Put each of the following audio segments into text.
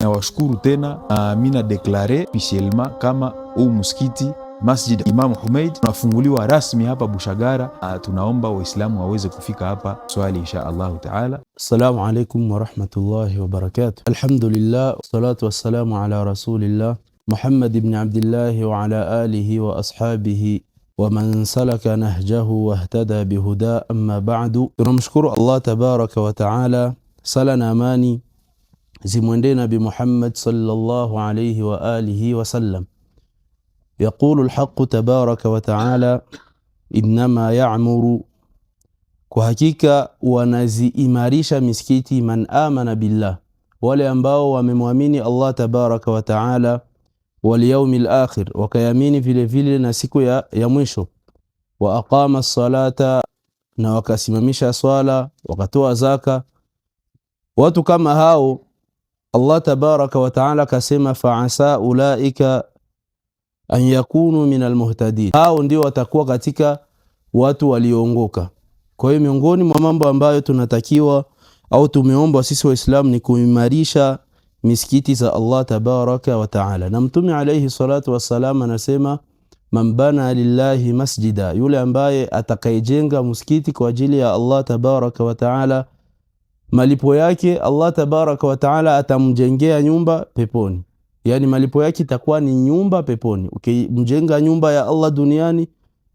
Nawashukuru tena na mimi na déclare officiellement kama huu msikiti Masjid Imam Humeid unafunguliwa rasmi hapa Bushagara. Tunaomba Waislamu waweze kufika hapa swali insha Allahu taala. Assalamu alaikum warahmatullahi wabarakatuh. Alhamdulillah wassalatu wassalamu ala rasulillah Muhammad ibn Abdillah wa ala alihi wa ashabihi wa man salaka nahjahu wahtada bihuda, amma ba'du. Tunamshukuru Allah tabaraka wa taala, sala na amani zimwendee Nabi Muhammad sallallahu alayhi wa alihi wasallam. Yaqulu lhaqu tabaraka wa taala, innama ya'muru, kwa hakika wanaziimarisha misikiti, man amana billah, wale ambao wamemwamini Allah tabaraka wa taala, wal yaumil akhir, wakayamini vile vile na siku ya mwisho, wa aqama salata, na wakasimamisha swala, wakatoa zaka. Watu kama hao Allah tabaraka wa taala akasema, faasa ulaika an yakunu min almuhtadin, hao ndio watakuwa katika watu walioongoka. Kwa hiyo miongoni mwa mambo ambayo tunatakiwa au tumeombwa sisi Waislamu ni kuimarisha misikiti za Allah tabaraka wa taala, na Mtume alayhi salatu wassalam anasema man bana lillahi masjida, yule ambaye atakayejenga msikiti kwa ajili ya Allah tabaraka wa taala, malipo yake Allah tabaraka wa taala atamjengea nyumba peponi. Yani malipo yake itakuwa ni nyumba peponi. Ukimjenga nyumba ya Allah duniani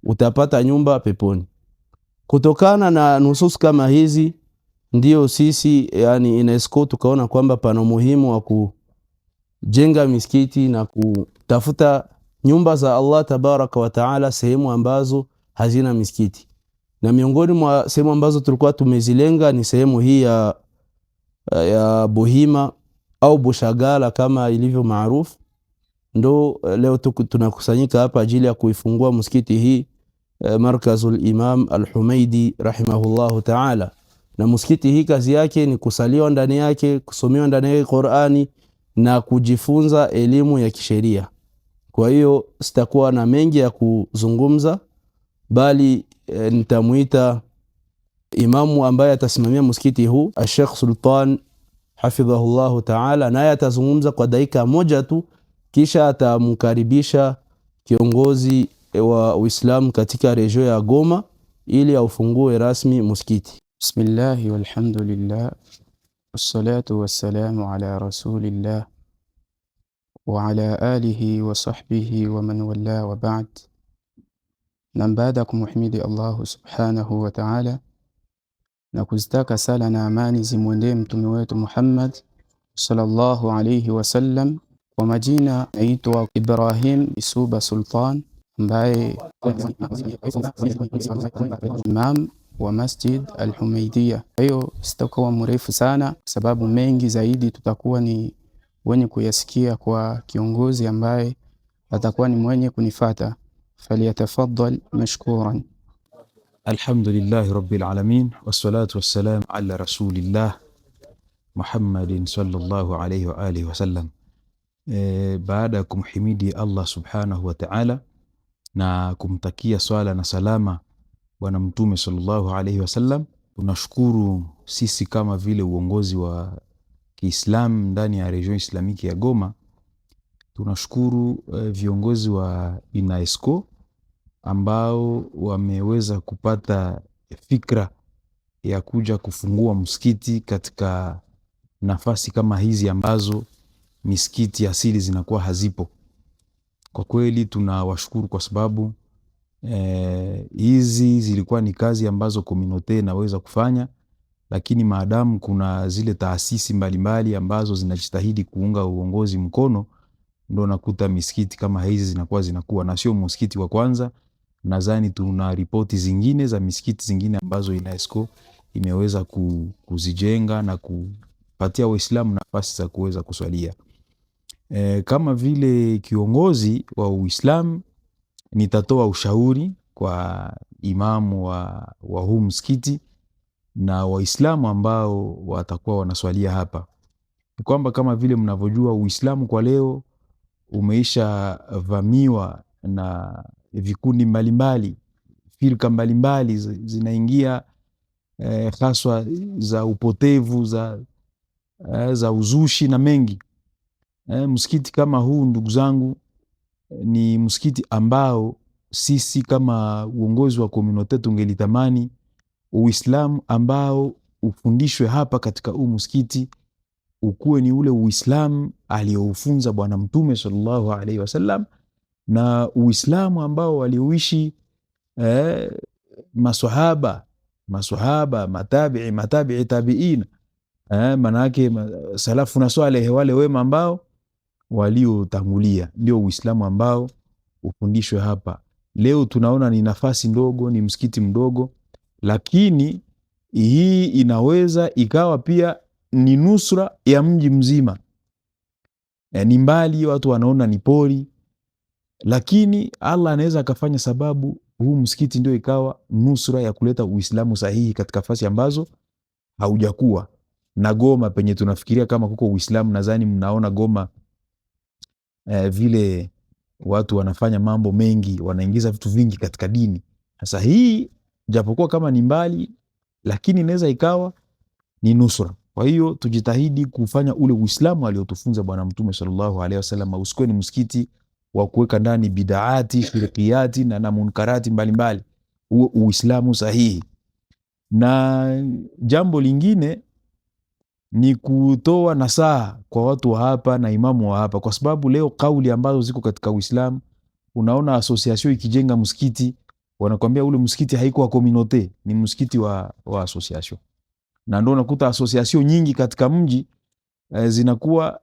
utapata nyumba peponi. Kutokana na nusus kama hizi ndio sisi yani UNESCO tukaona kwamba pana umuhimu wa kujenga misikiti na kutafuta nyumba za Allah tabaraka wa taala sehemu ambazo hazina misikiti, na miongoni mwa sehemu ambazo tulikuwa tumezilenga ni sehemu hii ya Buhima au Bushagala kama ilivyo maarufu. Ndo leo tunakusanyika hapa ajili ya kuifungua msikiti hii Markazul Imam Al-Humaidi rahimahullahu taala. Na msikiti hii kazi yake ni kusaliwa ndani yake, kusomewa ndani yake Qur'ani na kujifunza elimu ya kisheria. Kwa hiyo sitakuwa na mengi ya kuzungumza, bali nitamuita imamu ambaye atasimamia msikiti huu Sheikh Sultan hafidhahullahu taala, naye atazungumza kwa dakika moja tu, kisha atamkaribisha kiongozi wa Uislamu katika region ya Goma ili aufungue rasmi msikiti. Bismillahi walhamdulillah wassalatu wassalamu ala rasulillah wa ala alihi wa sahbihi wa man wala wa ba'd. Na baada ya kumhimidi Allahu subhanahu wa ta'ala na kuzitaka sala na amani zimwendee mtume wetu Muhammad sallallahu alayhi wasallam. Kwa majina naitwa Ibrahim Isuba Sultan ambaye imam wa Masjid Al-Humaidia. Kwa hiyo sitakuwa mrefu sana, kwa sababu mengi zaidi tutakuwa ni wenye kuyasikia kwa kiongozi ambaye atakuwa ni mwenye kunifata. Falyatafaddal mashkuran. Alhamdulillahi rabbil alamin wassalatu wassalam ala rasulillah Muhammadin sallallahu alayhi wa alihi wasallam. Baada ya kumhimidi Allah subhanahu wa ta'ala na kumtakia swala na salama Bwana Mtume sallallahu alayhi wasallam, tunashukuru sisi kama vile uongozi wa Kiislamu ndani ya region islamiki ya Goma, tunashukuru viongozi wa UNESCO ambao wameweza kupata fikra ya kuja kufungua msikiti katika nafasi kama hizi ambazo misikiti asili zinakuwa hazipo. Kwa kweli tunawashukuru kwa sababu hizi zilikuwa ni kazi ambazo communauté inaweza kufanya, lakini maadamu kuna zile taasisi mbalimbali ambazo zinajitahidi kuunga uongozi mkono, ndo nakuta misikiti kama hizi zinakuwa na sio msikiti wa kwanza. Nadhani tuna ripoti zingine za misikiti zingine ambazo UNESCO imeweza kuzijenga na kupatia Waislamu nafasi za kuweza kuswalia. Kama vile kiongozi wa Uislamu nitatoa ushauri kwa imamu wa huu msikiti na Waislamu ambao watakuwa wanaswalia hapa, ni kwamba kama vile mnavyojua Uislamu kwa leo umeisha vamiwa na vikundi mbalimbali, firka mbalimbali zinaingia haswa za upotevu za uzushi na mengi. Msikiti kama huu ndugu zangu ni msikiti ambao sisi kama uongozi wa community tungelitamani Uislamu ambao ufundishwe hapa katika huu msikiti ukuwe ni ule Uislamu aliyoufunza Bwana Mtume sallallahu alaihi wasallam, na Uislamu ambao waliuishi maswahaba, matabi'i, matabi'i tabi'in, manake salafu na swalehe, wale wema ambao waliotangulia, ndio Uislamu ambao ufundishwe hapa. Leo tunaona ni nafasi ndogo, ni msikiti mdogo, lakini hii inaweza ikawa pia ni nusra ya mji mzima. Ni mbali, watu wanaona ni pori, lakini Allah anaweza akafanya sababu huu msikiti ndio ikawa nusra ya kuleta Uislamu sahihi katika fasi ambazo haujakuwa. Na Goma penye tunafikiria kama kuko Uislamu, nadhani mnaona Goma vile watu wanafanya mambo mengi, wanaingiza vitu vingi katika dini. Sasa hii japokuwa kama ni mbali, lakini inaweza ikawa ni nusra. Kwa hiyo tujitahidi kufanya ule Uislamu aliotufunza Bwana Mtume sallallahu alaihi wasallam. Usikuwe ni msikiti wa kuweka ndani bidaati, shirkiyati na munkarati mbalimbali, uwe Uislamu sahihi. Na jambo lingine ni kutoa nasaha kwa watu wa hapa na imamu wa hapa, kwa sababu leo kauli ambazo ziko katika Uislamu, unaona association ikijenga msikiti wanakwambia ule msikiti haiko wa communauté, ni msikiti wa association. Na ndio unakuta association nyingi katika mji zinakuwa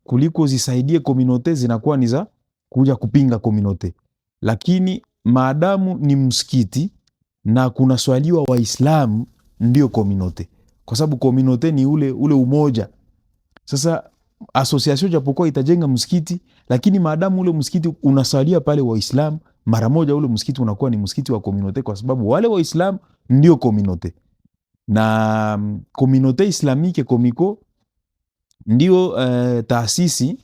kuliko zisaidie communauté, zinakuwa ni za kuja kupinga communauté. Lakini maadamu ni msikiti na kuna swaliwa Waislamu, ndio communauté, kwa sababu communauté ni ule umoja. Sasa association japokuwa itajenga msikiti, lakini maadamu ule msikiti unaswalia pale Waislamu, mara moja ule msikiti unakuwa ni msikiti wa communauté, kwa sababu wale Waislamu ndio communauté. Na communauté islamique Comico ndio taasisi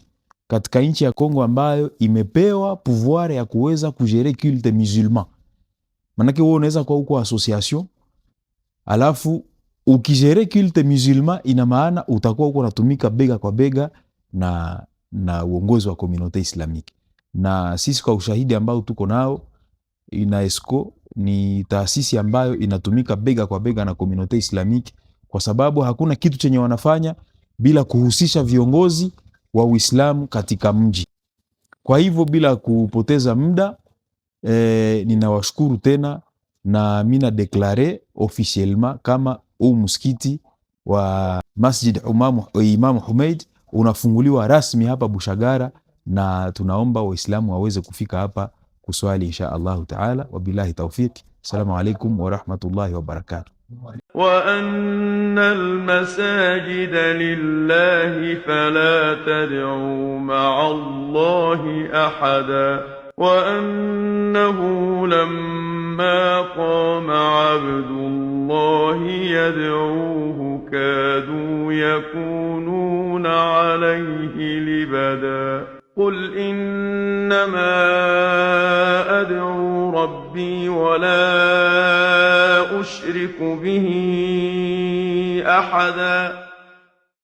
katika nchi ya Kongo ambayo imepewa pouvoir ya kuweza kugérer culte musulman. Manake wewe unaweza kuwa uko association, alafu ukigérer culte musulman, ina maana utakuwa uko unatumika bega kwa bega na uongozi wa communauté islamique. Na sisi kwa ushahidi ambao tuko nao, UNESCO ni taasisi ambayo inatumika bega kwa bega na communauté islamique, kwa sababu hakuna kitu chenye wanafanya bila kuhusisha viongozi wa Uislamu katika mji. Kwa hivyo bila kupoteza muda ninawashukuru tena na mina déclarer officiellement kama huu msikiti wa Masjid Imam Humeid unafunguliwa rasmi hapa Bushagara, na tunaomba Waislamu waweze kufika hapa kuswali insha Allahu taala. Wabillahi tawfiq. Assalamu alaikum wa rahmatullahi wa barakatuh. وأن المساجد لله فلا تدعوا مع الله أحدا وأنه لما قام عبد الله يدعوه كادوا يكونون عليه لبدا قل إنما أدعو ربي ولا أشرك به أحدا.